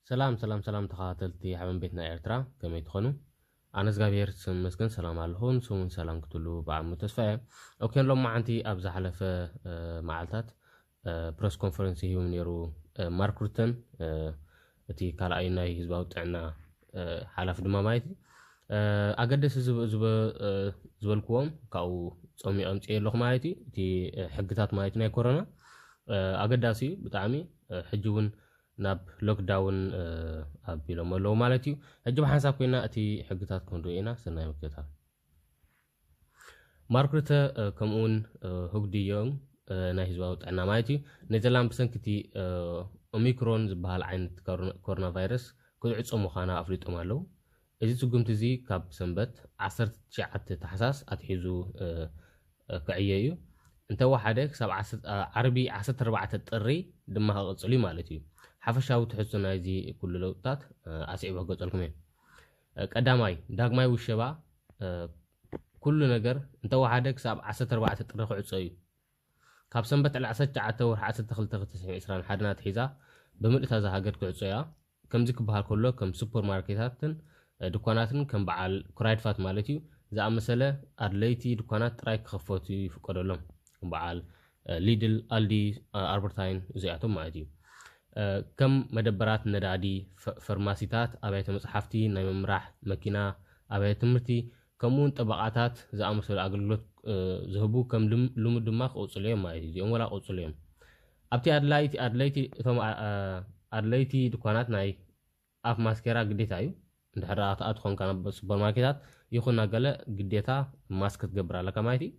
ሰላም ሰላም ሰላም ተኸታተልቲ ሓበን ቤትና ኤርትራ፣ ከመይ ትኾኑ? ኣነ እግዚኣብሔር ይመስገን ሰላም ኣለኹ። ንስኹም እውን ሰላም ክትህሉ ብዓሚ ተስፋ እየ። ኦኬ፣ ሎማዓንቲ ኣብ ዝሓለፈ መዓልታት ፕረስ ኮንፈረንስ ሂቡ ነይሩ ማርክ ሩተን፣ እቲ ካልኣይ ናይ ህዝባዊ ጥዕና ሓላፊ ድማ ማለት እዩ። ኣገደሲ ዝበልክዎም ካብኡ ጸሚቐ ኣምፅኤ ኣለኹ ማለት እዩ። እቲ ሕግታት ማለት ናይ ኮሮና ኣገዳሲ እዩ ብጣዕሚ። ሕጂ እውን ናብ ሎክዳውን ኣቢሎም ኣለዉ ማለት እዩ። ሕጂ ብሓንሳብ ኮይና እቲ ሕግታት ክንሪኦ ኢና። ሰናይ ምክትታል። ማርክ ሩተ ከምኡውን ሁግ ዲ ዮንግ ናይ ህዝባዊ ጥዕና ማለት እዩ፣ ኔዘርላንድ ብሰንኪ እቲ ኦሚክሮን ዝበሃል ዓይነት ኮሮና ቫይረስ ክትዕጾ ምዃና ኣፍሊጦም ኣለዉ። እዚ ስጉምቲ እዚ ካብ ሰንበት ዓሰርተ ትሽዓተ ታሕሳስ ኣትሒዙ ክዕየ እዩ። እንተወሓደ ክሳብ ዓርቢ ዓሰርተ ኣርባዕተ ጥሪ ድማ ክቕጽል እዩ ማለት እዩ። ሓፈሻዊ ትሕዝቶ ናይዚ ኩሉ ለውጥታት ኣስዒበ ክገልጸልኩም እየ። ቀዳማይ፣ ዳግማይ ውሸባ ኩሉ ነገር እንተወሓደ ክሳብ ዓሰርተ ኣርባዕተ ጥሪ ክዕጾ እዩ። ካብ ሰንበት ዕለት ዓሰርተ ትሽዓተ ወርሒ ዓሰርተ ክልተ ክልተ ሽሕን ዕስራን ሓደን ኣትሒዛ ብምልእታ እዛ ሃገር ክዕጾ እያ። ከምዚ ክበሃል ከሎ ከም ሱፐር ማርኬታትን ድኳናትን ከም በዓል ክራይድፋት ማለት እዩ ዝኣመሰለ ኣድለይቲ ድኳናት ጥራይ ክኸፈቱ ይፍቀደሎም። ከም በዓል ሊድል፣ ኣልዲ፣ ኣርበርታይን እዚኣቶም ማለት እዩ። ከም መደበራት ነዳዲ፣ ፈርማሲታት፣ ኣብያተ መጽሓፍቲ፣ ናይ ምምራሕ መኪና፣ ኣብያተ ትምህርቲ ከምኡ እውን ጠበቓታት ዝኣመሰሉ ኣገልግሎት ዝህቡ ከም ልሙድ ድማ ክቕጽሉ እዮም ማለት እዩ። እዚኦም ወላ ክቕጽሉ እዮም። ኣብቲ ኣድላይቲ ኣድለይቲ እቶም ኣድለይቲ ድኳናት ናይ ኣፍ ማስኬራ ግዴታ እዩ። እንድሕር ክትኣቱ ኮንካ ናብ ሱፐርማርኬታት ይኹን ናብ ገለ ግዴታ ማስክ ክትገብር ኣለካ ማለት እዩ።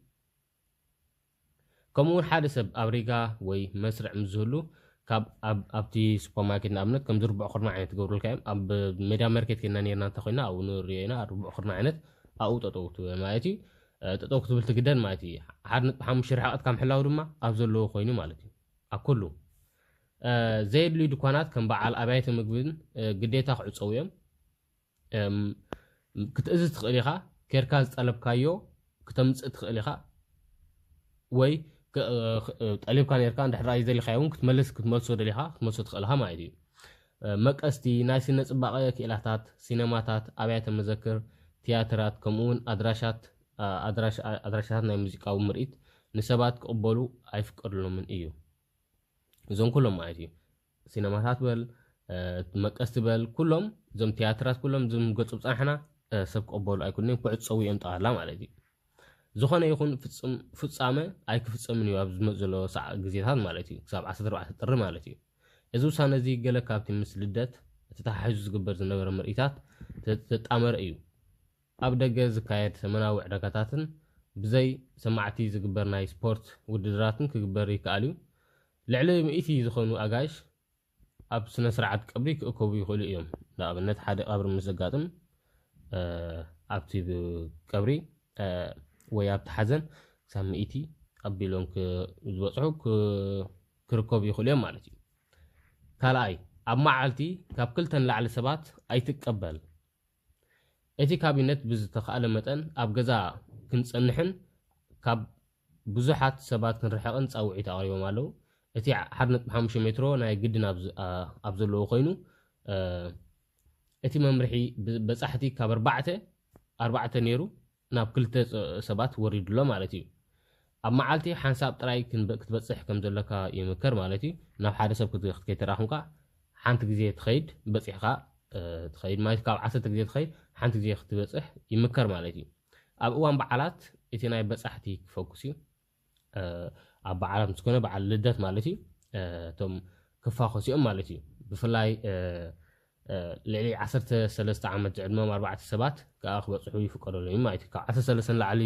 ከምኡ እውን ሓደ ሰብ ኣብ ሪጋ ወይ መስርዕ ምስ ዝህሉ ካብ ኣብቲ ሱፐርማርኬት ንኣብነት ከምዚ ርቡዕ ክርና ዓይነት ትገብሩልካ እዮም። ኣብ ሜዳ ማርኬት ከና ነርና እንተኮይና ኣብኡ ንሪኦ ኢና። ርቡዕ ክርና ዓይነት ኣብኡ ጠጠው ትብል ማለት እዩ። ጠጠው ክትብል ትግደድ ማለት እዩ። ሓደ ነጥቢ ሓሙሽተ ርሕቀትካ ምሕላው ድማ ኣብ ዘለዎ ኮይኑ ማለት እዩ። ኣብ ኩሉ ዘየድልዩ ድኳናት ከም በዓል ኣብያተ ምግብን ግዴታ ክዕፀው እዮም። ክትእዝዝ ትኽእል ኢኻ። ኬርካ ዝጠለብካዮ ክተምፅእ ትኽእል ኢኻ። ወይ ጠሊብካ ነርካ እንድሕር ኣይደሊኻዮ እውን ክትመልስ ክትመልሶ ደሊኻ ክትመልሶ ትኽእል ኢኻ ማለት እዩ። መቀስቲ፣ ናይ ስነ ፅባቐ ክኢላታት፣ ሲነማታት፣ ኣብያተ መዘክር፣ ትያትራት ከምኡ እውን ኣድራሻት ኣድራሻታት ናይ ሙዚቃዊ ምርኢት ንሰባት ክቕበሉ ኣይፍቀድሎምን እዩ። እዞም ኩሎም ማለት እዩ። ሲነማታት በል መቀስቲ በል ኩሎም እዞም ትያትራት ኩሎም ዝም ገጹ ብጻሕና ሰብ ክቕበሉ ኣይኮኑን እዮም፣ ክዕጸዉ እዮም ጠቕላላ ማለት እዩ። ዝኾነ ይኹን ፍጻመ ኣይክፍጸምን እዩ ኣብ ዝመጽእ ዘሎ ግዜታት ማለት እዩ፣ ክሳብ ዓሰርተ ኣርባዕተ ጥሪ ማለት እዩ። እዚ ውሳነ እዚ ገለ ካብቲ ምስ ልደት ተተሓሒዙ ዝግበር ዝነበረ ምርኢታት ዘጣመረ እዩ። ኣብ ደገ ዝካየድ ሰሙናዊ ዕዳጋታትን ብዘይ ሰማዕቲ ዝግበር ናይ ስፖርት ውድድራትን ክግበር ይከኣል እዩ። ልዕሊ ሚእቲ ዝኾኑ ኣጋይሽ ኣብ ስነ ስርዓት ቀብሪ ክእከቡ ይኽእሉ እዮም። ንኣብነት ሓደ ቀብሪ ምስ ዘጋጥም ኣብቲ ቀብሪ ወይ ኣብቲ ሓዘን ክሳብ ሚእቲ ኣቢሎም ዝበፅሑ ክርከቡ ይኽእሉ እዮም ማለት እዩ። ካልኣይ፣ ኣብ መዓልቲ ካብ ክልተ ንላዕሊ ሰባት ኣይትቀበል። እቲ ካቢነት ብዝተኻእለ መጠን ኣብ ገዛ ክንጸንሕን ካብ ብዙሓት ሰባት ክንርሕቕን ጻውዒት ኣቕሪቦም ኣለዉ። እቲ ሓደ ነጥቢ ሓሙሽተ ሜትሮ ናይ ግድን ኣብ ዘለዎ ኮይኑ እቲ መምርሒ በጻሕቲ ካብ ኣርባዕተ ኣርባዕተ ነይሩ ናብ ክልተ ሰባት ወሪዱ ኣሎ ማለት እዩ። ኣብ መዓልቲ ሓንሳብ ጥራይ ክትበጽሕ ከም ዘለካ ይምከር ማለት እዩ። ናብ ሓደ ሰብ ክትከይተራኽምካ ሓንቲ ግዜ ትኸይድ በጺሕካ ትኸይድ ማለት ካብ ዓሰርተ ግዜ ትኸይድ ሓንቲ ግዜ ክትበጽሕ ይምከር ማለት እዩ። ኣብ እዋን በዓላት እቲ ናይ በጻሕቲ ክፈኩስ እዩ። ኣብ በዓላት ምስ ኮነ በዓል ልደት ማለት እዩ። እቶም ክፋኾስ እዮም ማለት እዩ። ብፍላይ ልዕሊ ዓሰርተ ሰለስተ ዓመት ዝዕድሞም ኣርባዕተ ሰባት ከዓ ክበፅሑ ይፍቀደሎም እዩ ማለት እዩ። ካብ ዓሰርተ ሰለስተ ንላዕሊ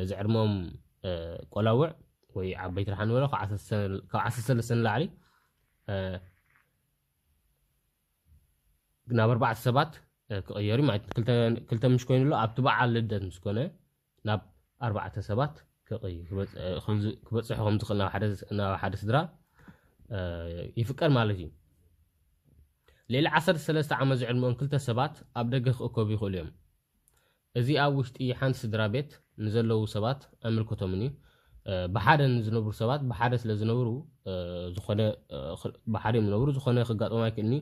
ዝዕድሞም ቆላውዕ ወይ ዓበይቲ ደሓን ንበሎ ካብ ዓሰርተ ሰለስተ ንላዕሊ ናብ ኣርባዕተ ሰባት ክቕየሩ ማለት ክልተ ምሽ ኮይኑ ኣሎ። ኣብቲ በዓል ልደት ምስ ኮነ ናብ ኣርባዕተ ሰባት ክበፅሑ ከም ዝኽእል ናብ ሓደ ስድራ ይፍቀድ ማለት እዩ። ልዕሊ ዓሰርተ ሰለስተ ዓመት ዝዕድመኦም ክልተ ሰባት ኣብ ደገ ክእከቡ ይኽእሉ እዮም። እዚ ኣብ ውሽጢ ሓንቲ ስድራ ቤት ንዘለዉ ሰባት ኣይምልከቶምን እዩ። ብሓደ ንዝነብሩ ሰባት ብሓደ ስለ ዝነብሩ ዝኾነ ብሓደ እዮም ዝነብሩ፣ ዝኾነ ክጋጥሞም ኣይክእልን እዩ።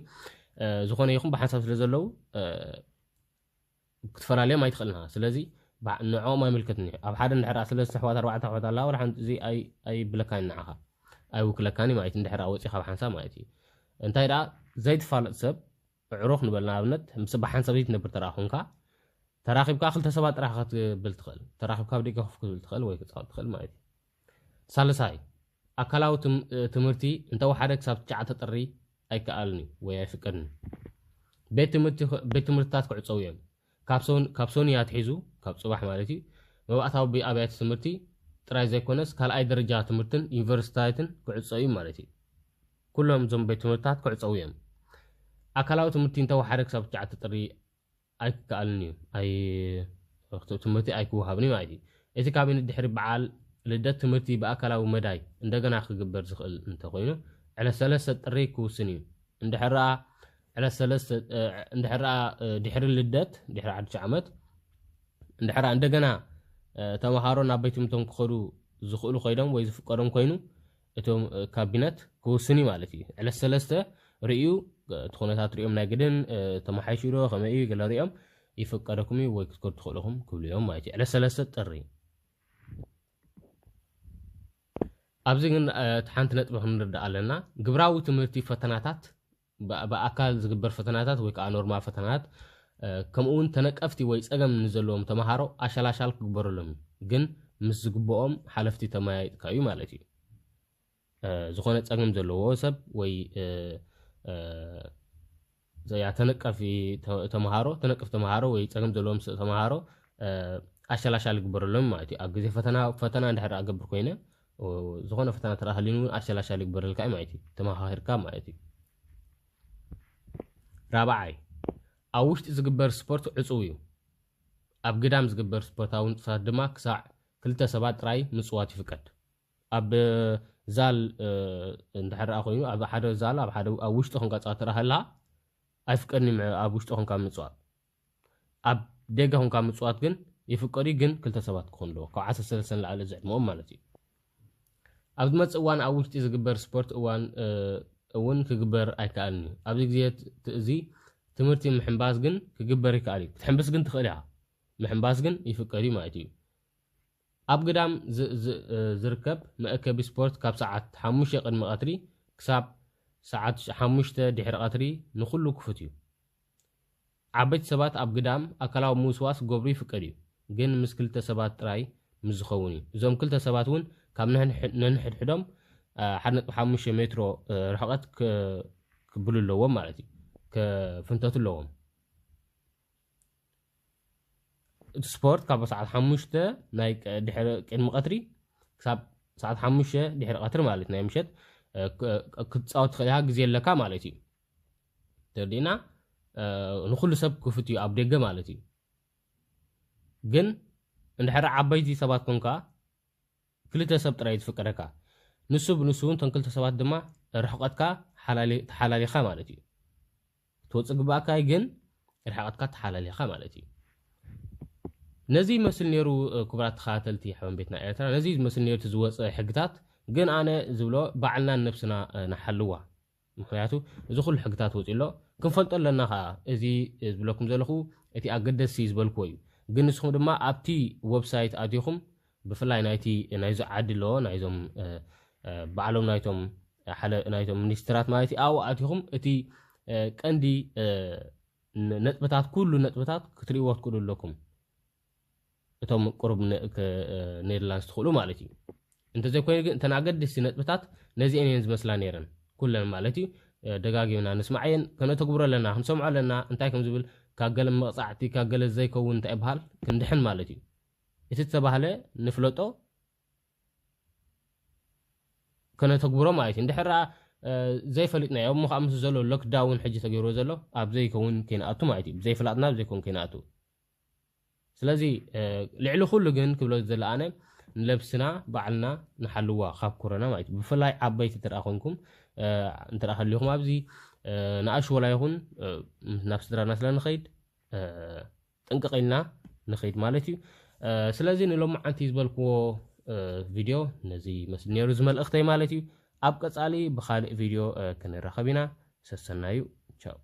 ዝኾነ ይኹን ብሓንሳብ ስለ ዘለዉ ክትፈላለዮም ኣይትኽእልና። ስለዚ ንዕኦም ኣይምልከትን እዩ። ኣብ ሓደ እንድሕር ሰለስተ ኣሕዋት ኣርባዕተ ኣሕዋት ኣለዋ ወላ ሓንቲ እዚ ኣይብለካን ንዓኻ ኣይውክለካን ማለት እንድሕር ወፂኻ ብሓንሳብ ማለት እዩ። እንታይ ደኣ ዘይትፋለጥ ሰብ ኣዕሩኽ ንበል ንኣብነት ምስ ብሓንሳብ ዘይትነብር ተራኹንካ ተራኺብካ ክልተ ሰባት ጥራሕ ክትብል ትኽእል። ተራኺብካ ኣብ ደገ ኮፍ ክትብል ትኽእል ወይ ክትፃወት ትኽእል ማለት እዩ። ሳልሳይ ኣካላዊ ትምህርቲ እንተወሓደ ክሳብ ትሽዓተ ጥሪ ኣይከኣልን እዩ ወይ ኣይፍቀድን። ቤት ትምህርትታት ክዕፀው እዮም። ካብ ሶኒ ኣትሒዙ ካብ ፅባሕ ማለት እዩ መባእታዊ ኣብያተ ትምህርቲ ጥራይ ዘይኮነስ ካልኣይ ደረጃ ትምህርትን ዩኒቨርሲቲታትን ክዕፀው እዩ ማለት እዩ። ኩሎም እዞም ቤት ትምህርትታት ክዕፀው እዮም። ኣካላዊ ትምህርቲ እንተወሓደ ክሳብ ትሽዓተ ጥሪ ኣይከኣልን እዩ። ትምህርቲ ኣይክወሃብን እዩ ማለት እዩ። እቲ ካቢኔት ድሕሪ በዓል ልደት ትምህርቲ ብኣካላዊ መዳይ እንደገና ክግበር ዝኽእል እንተኾይኑ ዕለት ሰለስተ ጥሪ ክውስን እዩ። እንድሕር ዕለት ሰለስተ እንድሕር ድሕሪ ልደት ድሕሪ ሓድሽ ዓመት እንድሕር እንደገና ተምሃሮ ናብ ቤት ትምህርቶም ክኸዱ ዝኽእሉ ኮይኖም ወይ ዝፍቀዶም ኮይኑ እቶም ካቢነት ክውስን እዩ ማለት እዩ። ዕለት ሰለስተ ርእዩ እቲ ኩነታት ሪኦም ናይ ግድን ተመሓይሹ ዶ ከመይ እዩ ገለ ሪኦም ይፍቀደኩም እዩ ወይ ክትከዱ ትኽእልኹም ክብሉ እዮም ማለት እዩ። ዕለት ሰለስተ ጥሪ ኣብዚ ግን እቲ ሓንቲ ነጥቢ ክንርዳእ ኣለና። ግብራዊ ትምህርቲ ፈተናታት ብኣካል ዝግበር ፈተናታት ወይ ከዓ ኖርማል ፈተናት ከምኡ እውን ተነቀፍቲ ወይ ፀገም ንዘለዎም ተምሃሮ ኣሻላሻል ክግበረሎም እዩ። ግን ምስ ዝግብኦም ሓለፍቲ ተመያይጥካ እዩ ማለት እዩ። ዝኾነ ፀገም ዘለዎ ሰብ ወይ ያ ተነቀፊ ተምሃሮ ተነቀፍ ተምሃሮ ወይ ፀገም ዘለዎም ተምሃሮ ኣሸላሻል ይግበረሎም ማለት እዩ። ኣብ ግዜ ፈተና ፈተና እንድሕር ኣገብር ኮይነ ዝኾነ ፈተና ተረሃሊኑ ኣሸላሻል ይግበረልካ ማለት እዩ። ተመኻኺርካ ማለት እዩ። ራብዓይ ኣብ ውሽጢ ዝግበር ስፖርት ዕፁው እዩ። ኣብ ግዳም ዝግበር ስፖርታዊ ንጥፈታት ድማ ክሳዕ ክልተ ሰባት ጥራይ ምፅዋት ይፍቀድ። ኣብ ዛል እንድሕር ደኣ ኮይኑ ኣብ ሓደ ዛል ኣብ ሓደ ኣብ ውሽጢ ኮንካ ፃወት ተረሃልካ ኣይፍቀድን እዩ ኣብ ውሽጢ ኮንካ ምፅዋት። ኣብ ደገ ኮንካ ምፅዋት ግን ይፍቀድ እዩ፣ ግን ክልተ ሰባት ክኾኑ ኣለዎ ካብ ዓሰርተ ሰለስተ ንላዕሊ ዝዕድመኦም ማለት እዩ። ኣብ ዝመፅእ እዋን ኣብ ውሽጢ ዝግበር ስፖርት እዋን እውን ክግበር ኣይከኣልን እዩ። ኣብዚ ግዜ እዚ ትምህርቲ ምሕንባስ ግን ክግበር ይከኣል እዩ። ክትሕንብስ ግን ትኽእል ኢኻ፣ ምሕንባስ ግን ይፍቀድ እዩ ማለት እዩ። ኣብ ግዳም ዝርከብ መእከቢ ስፖርት ካብ ሰዓት ሓሙሽተ ቅድሚ ቀትሪ ክሳብ ሰዓት ሓሙሽተ ድሕሪ ቀትሪ ንኹሉ ክፉት እዩ። ዓበይቲ ሰባት ኣብ ግዳም ኣካላዊ ምውስዋስ ክገብሩ ይፍቀድ እዩ፣ ግን ምስ ክልተ ሰባት ጥራይ ምስ ዝኸውን እዩ። እዞም ክልተ ሰባት እውን ካብ ነንሕድሕዶም ሓደ ነጥቢ ሓሙሽተ ሜትሮ ርሕቐት ክብሉ ኣለዎም ማለት እዩ፣ ክፍንተቱ ኣለዎም። እቲ ስፖርት ካብ ሰዓት ሓሙሽተ ናይ ድሕሪ ቅድሚ ቀትሪ ክሳብ ሰዓት ሓሙሽተ ድሕሪ ቀትሪ ማለት ናይ ምሸት ክትፃወት ትኽእል ኢኻ፣ ግዜ ኣለካ ማለት እዩ። ተርዲእና ንኩሉ ሰብ ክፉት እዩ ኣብ ደገ ማለት እዩ። ግን እንድሕር ዓበይቲ ሰባት ኮንካ ክልተ ሰብ ጥራይ ዝፍቀደካ፣ ንሱ ብንሱ እውን እቶም ክልተ ሰባት ድማ ርሕቀትካ ተሓላሊኻ ማለት እዩ። ክትወፅእ ግባእካ ግን ርሕቀትካ ተሓላሊኻ ማለት እዩ። ነዚ ይመስል ነይሩ። ክቡራት ተኸታተልቲ ሕበን ቤትና ኤርትራ፣ ነዚ ዝመስል ነይሩ እቲ ዝወፀ ሕግታት። ግን ኣነ ዝብሎ ባዕልና ነብስና ንሓልዋ። ምክንያቱ እዚ ኩሉ ሕግታት ወፂኡ ኣሎ፣ ክንፈልጦ ኣለና ከዓ። እዚ ዝብለኩም ዘለኹ እቲ ኣገደሲ ዝበልክዎ እዩ። ግን ንስኹም ድማ ኣብቲ ወብሳይት ኣቲኹም ብፍላይ ናይቲ ናይዚ ዓዲ ኣለዎ ናይዞም ባዕሎም ናይቶም ሓደ ናይቶም ሚኒስትራት ማለት እዩ ኣብኡ ኣቲኹም እቲ ቀንዲ ነጥብታት ኩሉ ነጥብታት ክትርእይዎ ትክእሉ ኣለኩም። እቶም ቁሩብ ኔደርላንድስ ትኽእሉ ማለት እዩ። እንተዘይኮይኑ ግን እተን ኣገደስቲ ነጥብታት ነዚአን እየን ዝመስላ ነይረን ኩለን ማለት እዩ። ደጋጊምና ንስማዕ እየን ከነተግብሮ ኣለና ክንሰምዖ ኣለና እንታይ ከም ዝብል ካብ ገለ መቕፃዕቲ ካብ ገለ ዘይከውን እንታይ ይበሃል ክንድሕን ማለት እዩ። እቲ ዝተባህለ ንፍለጦ ከነተግብሮ ማለት እዩ። እንድሕር ዘይፈሊጥናዮ እሞ ከዓ ምስ ዘሎ ሎክዳውን ሕጂ ተገይርዎ ዘሎ ኣብ ዘይከውን ከይንኣቱ ማለት እዩ። ብዘይፍላጥና ኣብ ዘይከውን ከይንኣቱ። ስለዚ ልዕሊ ኩሉ ግን ክብሎ ዝደሊ ኣነ ንለብስና ባዕልና ንሓልዋ ካብ ኮሮና ማለት እዩ። ብፍላይ ዓበይቲ እንተ ኮይንኩም እንተ ከሊኹም ኣብዚ ንኣሽወላ ይኹን ናብ ስድራና ስለ ንኸይድ ጥንቅቕ ኢልና ንኸይድ ማለት እዩ። ስለዚ ንሎማዓንቲ ዝበልክዎ ቪድዮ ነዚ መስል ነይሩ ዝመልእኽተይ ማለት እዩ። ኣብ ቀፃሊ ብካልእ ቪድዮ ክንራኸብ ኢና። ሰሰናዩ። ቻው።